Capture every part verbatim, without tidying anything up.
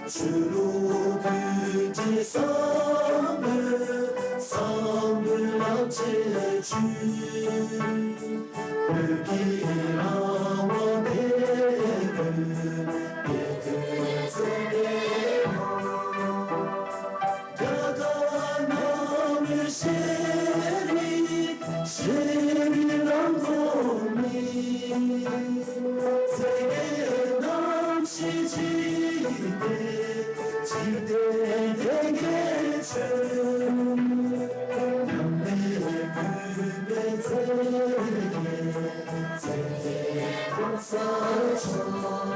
ཆོས་ལུགས་རྒྱུད་འབྲེལ་བསམ་བློའི་བསམ་བློའི་ལམ་བྱེད་ཆུ། བོད་ཀྱི་ལམ་དབང་དེ་ཀུན་དེ་དུས་ཚོད་དེ། རྒྱ་གར་ནང་མི་ཤེས་རིག་ཤེས་རིག་ལམ་ཐོག་མི། ཚེ་གེ་ནམ་ཞིག་ཅི་སྟེ་ཅི་སྟེ་དེ་གེ་ཆོས། ཉམས་ལེན་གུས་པའི་ཚེ་གེ་ཚེ་གེ་གོང་ས་མཆོག་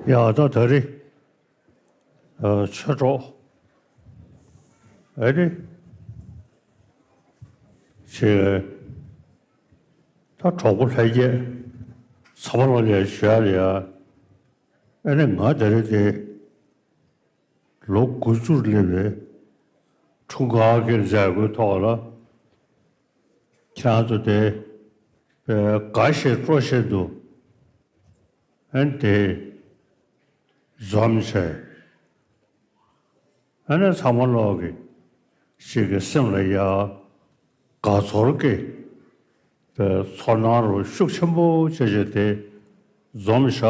ཡ་ད་ད་རེས་ཨ་ཆོས་གྲོགས་ཨ་ནི་ཆེ་ད་གྲོགས་པོ་ལྷན་རྒྱས་ཚང་མ་ལ་ལས་ཞུ་ཡ་ལ་ཡ། ཨ་ནི་ང་ད་རེས་དེ་ལོ་དགུ་བཅུར་སླེབས་པའི་འཁྲུངས་སྐར་གྱི་མཛད་སྒོའི་ཐོག་ལ། ཁྱེད་རང་ཚོ་དེ་དགའ་བཞིན་སྤྲོ་བཞིན་དུ་ཨན་དེ་འཛོམས་བྱས། ཨ་ནི་ཚང་མ་ལོག་གི་ཞིག་གི་སེམས་ལ་ཡ་དགའ་ཚོར་གྱི་ཚོར་སྣང་རུ་ཤུགས་ཆེན་པོ་བྱས་བྱས་དེ། འཛོམས་ཤག་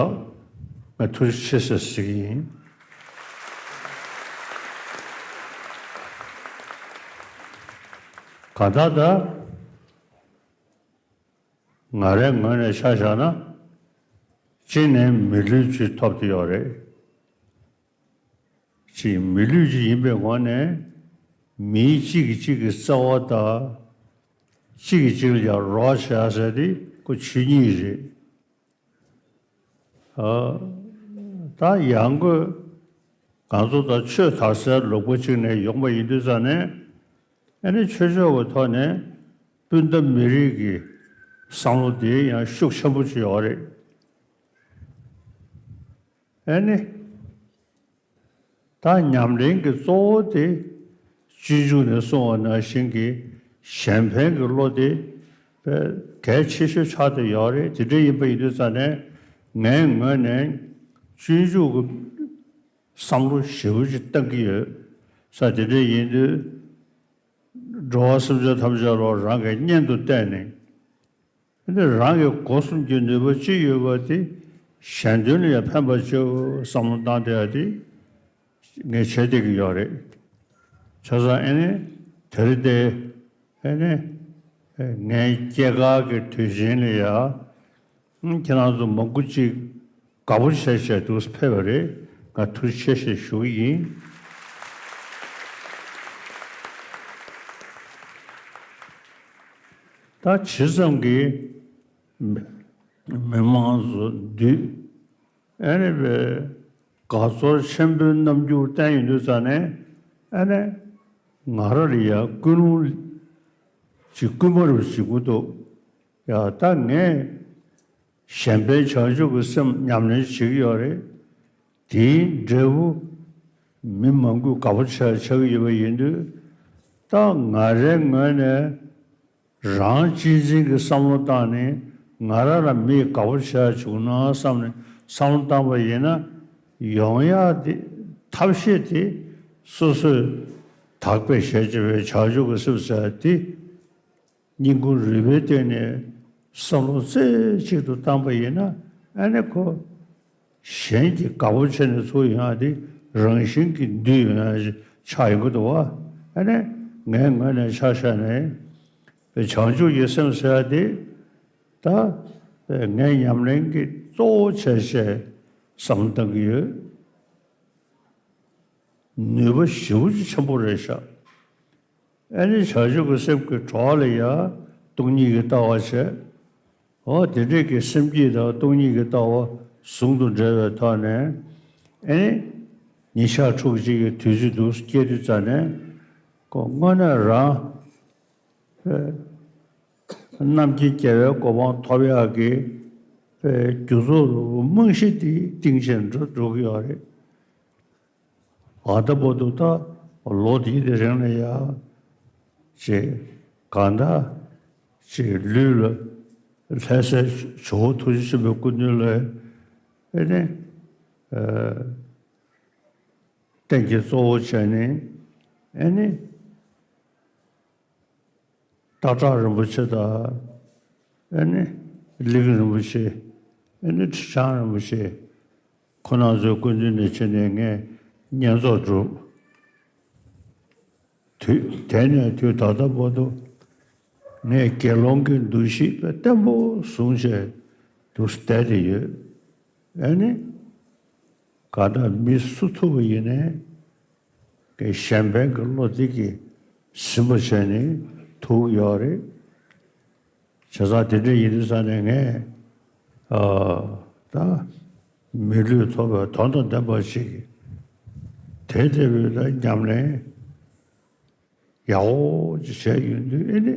ང་ཐུགས་རྗེ་ཆེ་ཟེར་ཟེར་གྱི་ཡིན། གང་ལྟར་ད་ང་རའི་ངོས་ནས་ཆ་བཞག་ན་གཅིག་ནས་མི་ལུས་གཅིག་ཐོབ་ཀྱི་ཡོད་རེད། གཅིག་མི་ལུས་གཅིག་ཡིན་པའི་ངོས་ནས་མིའི་གཅིག་གིས་གཅིག་གི་རྩ་བ་དང་གཅིག་གིས་གཅིག་ལ་ཡང་རོགས་བྱེད་ཟེར་དེ་ཁོ་ཆོས་ཉིད་རེད། ད་ཡང་སྒོས་ང་ཚོ་ད་ཆོས་དར་སའི་ལུང་པ་གཅིག་ནས་ཡོང་པ་ཡིན་དུས་ཙང་ནས། ཨ་ནི་ཆོས་ཕྱོགས་ཀྱི་ཐོག་ནས་སྤུན་ཟླ་མི་རིགས་ཀྱི་བསམ་བློ་དེ་ཡང་ཤུགས་ཆེན་པོ་ཅིག་ཡོད་རེད། ཨ་ནི། ད་ཉམས་ལེན་གྱི་གཙོ་བོ་དེ་སྤྱོད་འཇུག་ནས་གསུངས་པ་ནང་བཞིན་གྱི་གཞན་ཕན་གྱི་བློ་དེ་དཔེ་གལ་ཆེ་ཤོས་ཆགས་བསྡད་ཡོད་རེད། དེ་འདྲ་ཡིན་པ་ཡིན་དུས་ཙང་ནས་ངའི་ངོས་ནས་སྤྱོད་འཇུག་གི་བསམ་བློ་ཞེ་པོ་ཅིག་བཏང་གི་ཡོད་ས། དེ་འདྲ་ཡིན་དུས་འགྲོ་བ་སེམས་ཅན་ཐམས་ཅད་ལ་རང་གི་གཉེན་དུ་བལྟས་ནས། འདི་རང་གི་སྒོ་གསུམ་གྱི་ནུས་པ་ཅི་ཡོད་པ་དེ་གཞན་དོན་ལ་ཡང་ཕན་པ་ཅིག་བསམ་བློ་བཏང་བསྡད་ཡ་དེ་ངས་བྱས་བསྡད་ཀྱི་ཡོད་རེད། བྱས་ཙང་ཨ་ནི་དེ་རིང་དེ་ཨ་ནི་ངའི་སྐྱེས་སྐར་གྱི་དུས་ཆེན་ལ་ཡ་ཁྱེད་རང་ཚོ་མང་པོ་ཅིག་དགའ་པོ་བྱས་བྱས་འདུག་ཕེབས་པ་རེད། ང་ཐུགས་རྗེ་ཆེ་ཞེས་ཞུ་གི་ཡིན། ད་ཇི་ཙམ་གྱིས་མི་མི་མང་ཚོ་འདུས་ཨ་ནི་བའི་དགའ་ཚོར་ཆེན་པོའི་རྣམ་འགྱུར་བསྟན་ཡོང་དུས་ཙང་ནས། ཨ་ནི་ང་རང་ལ་ཡང་ཀུན་སློང་ཅིག་སྐུལ་མ་རུ་བྱེད་དགོས་འདུག་ཡ། ད་ངས་གཞན་ཕན་བྱང་ཆུབ་ཀྱི་སེམས་ཉམས་ལེན་བྱེད་ཀྱི་ཡོད་རེད། དེའི་འབྲས་བུ་མི་མང་པོས་དགའ་པོ་ཆགས་ཆགས་ཀྱི་ཡོད་པ་ཡིན་དུས། ད་ང་རའི་ངོས་ནས་རང་གཅེས་འཛིན་གྱི་བསམ་བློ་བཏང་ནས་ང་རང་ལ་མིས་དགའ་པོ་བྱས་བྱུང་ན་བསམ་ནས་བསམ་བློ་བཏང་པ་ཡིན་ན། ཡོང་ཡག་དེ་ཐབས་ཤེས་དེ་སོ་སོས་དག་པའི་ཞལ་ལྕེ་བའི་བྱང་ཆུབ་ཀྱི་སེམས་ཟེར་དེ། སྙིང་ཁུང་རུས་པའི་གཏིང་ནས་ བསམ་བློ་རྩེ་གཅིག་ཏུ་བཏང་པ་ཡིན་ན། ཨ་ནི་ཁོ་གཞན་གྱིས་དགའ་པོ་བྱས་ནས་ཚུར་ཡོང་ཡ་དེ་རང་བཞིན་གྱིས་འདུས་ཡོང་ཡ་ཆགས་ཡོང་གི་འདུག་བ། ཨ་ནི་ངའི་ངོས་ནས་ཆ་བཞག་ནས་བྱང་ཆུབ་ཀྱི་སེམས་ཟེར་ཡ་དེ། ད་ངས་ཉམས་ལེན་གྱི་གཙོ་བོ་བྱས་བྱས་བསམ་བློ་བཏང་གི་ཡོད། ནུས་པ་ཞེ་པོ་ཅིག་ཆེན་པོ་རེད་ཤག་ཨ་ནི་བྱང་ཆུབ་ཀྱི་སེམས་ཀྱི་གྲོགས་ལ་ཡང་སྟོང་ཉིད་ཀྱི་ལྟ་བ་བྱས། འོ་དེ་འདྲས་ཀྱི་སེམས་བསྐྱེད་དང་སྟོང་ཉིད་ཀྱི་ལྟ་བ་ཟུང་དུ་འབྲེལ་བའི་ཐོག་ནས། ཨ་ནི་ཉིན་ཞག་ཕྲུགས་གཅིག་གི་དུས་ཚོད་འདུག་སྐྱེལ་དུས་ཙམ་ནས་ཁོ་དངོས་གནས་རང་རྣམ་མཁྱེན་རྒྱལ་བའི་གོ་འཕང་ཐོབ་ཡག་གི་རྒྱུ་ཚོགས་རྨང་གཞི་དེ་བཏིང་བྱས་འགྲོ་འགྲོ་གི་ཡོད་རེད། ཨ་ད་བར་དུ་ད་ལོ་འདིའི་དེ་རིང་ལ་ཡ་ཅིག་གང་ལྟར་ཅིག་ལུས་ལ་ལྷ་སའི་ཇོ་བོ་ཐུགས་རྗེ་ཆེན་པོའི་སྐུ་མདུན་ལ་ཨེ་ནི་ཨ་རྟེན་གྱི་གཙོ་བོ་བྱས་ནས་ཨེ་ནི། སྟག་བྲག་རིན་པོ་ཆེ་དང་། ཨེ་ནི་གླིང་རིན་པོ་ཆེ། ཨེ་ནི་ཁྲི་བྱང་རིན་པོ་ཆེ། ཁོང་རྣམ་ཚོའི་སྐུ་མདུན་ནས་བྱས་ནས་ངས་བསྙེན་རྫོགས་བསྒྲུབས། དུས་དེ་ནས་དུས་ད་ལྟ་བར་དུ་ངས་དགེ་སློང་གི་འདུ་ཤེས་དཔེ་བརྟན་པོ་བཟུང་བྱས་འདུག་བསྡད་དེ་ཡོད། ཨེ་ནི། གང་ལྟར་མི་སུ་ཐུག་པ་ཡིན་ནའི། གཞན་ཕན་གྱི་བློ་འདི་གིས་ཟིན་པ་བྱས་ནས་ཐུག་ཡོད་རེད། བྱས་ཙང་དེ་འདྲ་ཡིན་དུས་ཙང་ནས་ངས་ཨ་ད་མི་ལུས་ཐོབ་པའི་དོན་དང་ལྡན་པ་ཞིག་དེ་འདྲ་བའི་ལ་ཉམས་ལེན་ཡག་པོ་ཅིག་བྱས་ཡོང་དུས་ཨེ་ནི།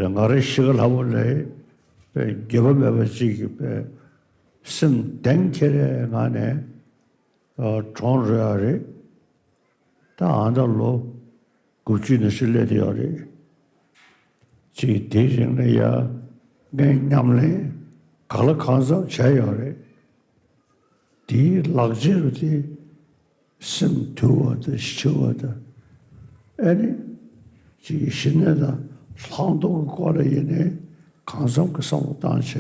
ང་རང་ཤི་ཁ་ལྷ་མོ་ལས་འགྱོད་པ་མེད་པ་ཅིག་གི་སེམས་གཏིང་ཁེལ་བའི་ངང་ནས་གྲོངས་རེད་ཨ་རེད། ད་ཨ་ད་ལོ་དགུ་བཅུ་ནང་བཞིན་སླེབས་བསྡད་ཡོད་རེད། ཅིག་དེའི་རིང་ལ་ཡ་ངས་ཉམས་ལེན་གང་ལ་གང་འཚམ་བྱས་ཡོད་རེད། དེའི་ལག་རྗེས་རུ་དེ་སེམས་དུལ་བ་དང་ཞི་བ་དང་། ཨེ་ནི་ཅིག་ཞི་གནས་དང་ལྷག་མཐོང་གི་སྐོར་ལ་ཡིན་ནའི་གང་འཚམ་གྱི་བསམ་བློ་བཏང་བྱས་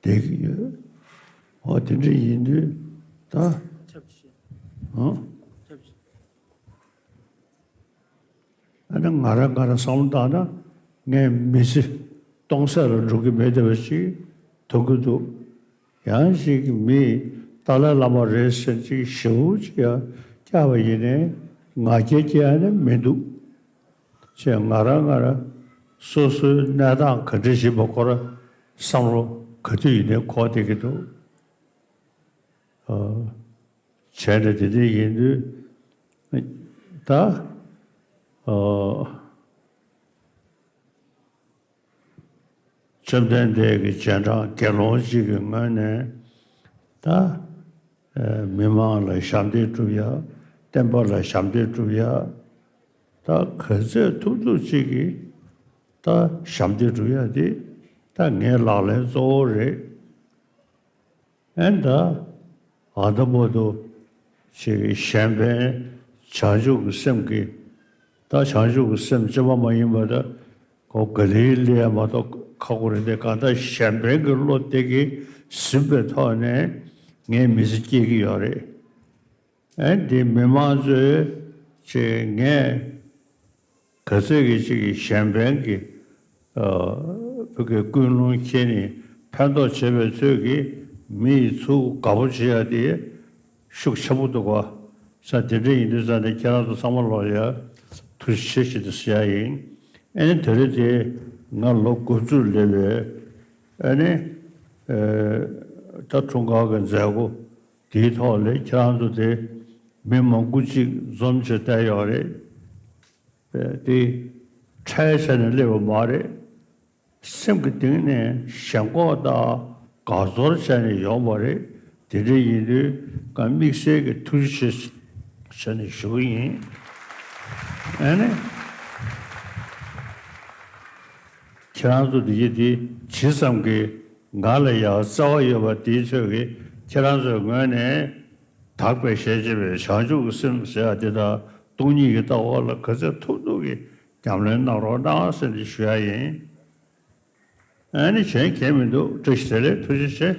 བསྡད་ཀྱི་ཡོད། འོ་དེ་འདྲ་ཡིན་དུས་ད་ཨང་། ཨ་ནི་ང་རང་ང་རང་བསམ་བློ་བཏང་ན་ངས་མི་ཚེ་སྟོང་ཟད་ལ་འགྲོ་གི་མེད་བསྡད་པ་ཞིག་མཐོང་གི་འདུག་ཡང་ཞིག་མིས་ཏཱ་ལའི་བླ་མ་རེད་ཟེར་ཅིག་ཞེ་པོ་ཅིག་ཡང་བཀྱག་པ་ཡིན་ནའི་ང་རྒྱལ་སྐྱེ་ཡ་ནི་མི་འདུག་ཅེས་ང་རང་ང་རང་སོ་སོའི་གནས་སྟངས་ག་འདྲ་ཞིག་པ་ཁོ་རང་བསམ་བློ་ག་དུས་ཡིན་ནའི་འཁོར་བསྡད་ཀྱི་འདུག་བྱས་ནས་དེ་འདྲ་ཡིན་དུས་ད་ཨ་བཅོམ་ལྡན་འདས་ཀྱི་རྗེས་འབྲང་དགེ་སློང་གཅིག་གི་ངོས་ནས་ད་ཨ་མི་མང་ལ་ཞབས་འདེགས་སྒྲུབ་ཡ། བསྟན་པ་ལ་ཞབས་འདེགས་སྒྲུབ་ཡ། ད་ག་ཚོད་ཐུབ་ཐུབ་ཅིག་གིས་ད་ཞབས་འདེགས་སྒྲུབ་ཡ་དེ་ད་ངའི་ལག་ལེན་གཙོ་བོ་རེད། ཨེ་ད་ཨ་ད་བར་དུ་ཅིག་གཞན་ཕན་བྱང་ཆུབ་ཀྱི་སེམས་ཀྱི་ད་བྱང་ཆུབ་ཀྱི་སེམས་ཅན་པ་མ་ཡིན་པ་ད་ཁོ་ག་ལེ་ལེ་མ་གཏོགས་ཁག་པོ་རེད་དེ། གང་ལྟར་གཞན་ཕན་གྱི་བློ་དེ་གིས་ཟིན་པའི་ཐོག་ནས་ངའི་མི་ཚེ་སྐྱེལ་གྱི་ཡོད་རེད། ཨེ་འདི་མི་མང་ཚོས་ཅིག་ངས་ག་ཚོད་ཀྱི་ཅིག་གཞན་ཕན་གྱི་ཨ་བོད་ཀྱི་ཀུན་སློང་འཁྱེར་ནས་ཕན་ཐོགས་བྱེད་པའི་ཚོད་ཀྱིས་མི་ཡི་ཚུར་དགའ་པོ་བྱེད་ཡ་དེ་ཤུགས་ཆེན་པོ་འདུག་ག་ས་དེ་འདྲ་ཡིན་དུས་ཙང་ནས་ཁྱེད་རང་ཚོ་ཚང་མ་ལོག་ཡ་ཐུགས་རྗེ་ཆེ་ཞེས་དུ་ཟེར་ཡ་ཡིན། ཨེ་ནི་དེ་རིང་དེ་ང་ལོ་དགུ་བཅུ་སླེབས་པའི་ཨེ་ནི་ཨེ་ད་འཁྲུངས་སྐར་གྱི་མཛད་སྒོ་དེའི་ཐོག་ལ་ཁྱེད་རང་ཚོ་དེ་མི་མང་པོ་ཅིག་འཛོམས་བྱས་བསྡད་ཡོད་རེད། དེ་ཁྲལ་བྱས་ནས་སླེབས་པ་མ་རེད། སེམས་ཀྱི་གཏིང་ནས་ཞེན་ཁོག་དང་དགའ་ཚོར་བྱས་ནས་ཡོང་བ་རེད། དེ་འདྲ་ཡིན་དུས་ང་དམིགས་བསལ་གྱི་ཐུགས་རྗེ་ཆེ་ཞུ་ནས་ཞུ་གི་ཡིན། ཨ་ནི། ཁྱེད་རང་ཚོ་འདི་གི་འདི་ཇི་ཙམ་གྱིས་ང་ལ་ཡང་བརྩེ་བ་ཡོད་པ་དེའི་ཚོད་ཀྱིས་ཁྱེད་རང་ཚོའི་ངོས་ནས་དག་པའི་ཞལ་ལྕེ་བའི་བྱང་ཆུབ་ཀྱི་སེམས་ཟེར་བ་དེ་དང་སྟོང་ཉིད་ཀྱི་ལྟ་བ་ལ་ག་ཚོད་ཐུབ་ཐུབ་ཀྱིས་ཉམས་ལེན་གནང་རོགས་གནང་ཟེར་ནས་ཞུ་ཡ་ཡིན། ཨ་ནི་གཞན་གང་མི་འདུག་བཀྲ་ཤིས་བདེ་ལེགས། ཐུགས་རྗེ་ཆེ།